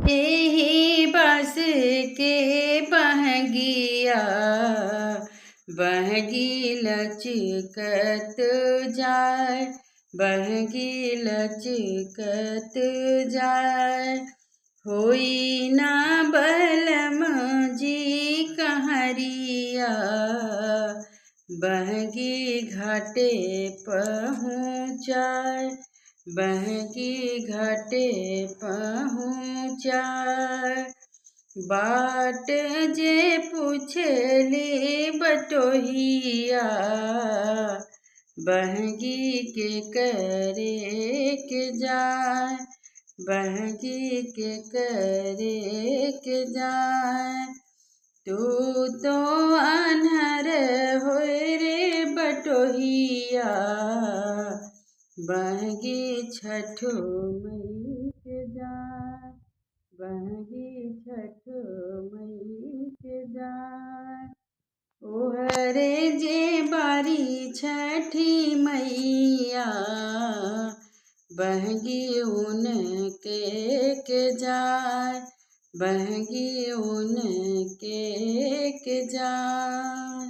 एही बाँस के बहंगिया, बहंगी लचकत जाय, बहंगी लचकत जाय। होई ना बलम जी कहरिया, बहंगी घाटे पहुँचाय, बहंगी घाटे पहुँचाय। बाट जे पूछली बटोहिया, बहंगी के करे के जाय, बहंगी के करे के जाय। तू तो आन्हर होए रे बटोहिया, बहंगी छठो मई के जाय, बहंगी छठो मई के जाय। ओहरे जे बारी छठी मैया, बहंगी उनके के जाय, बहंगी उनके के जाय।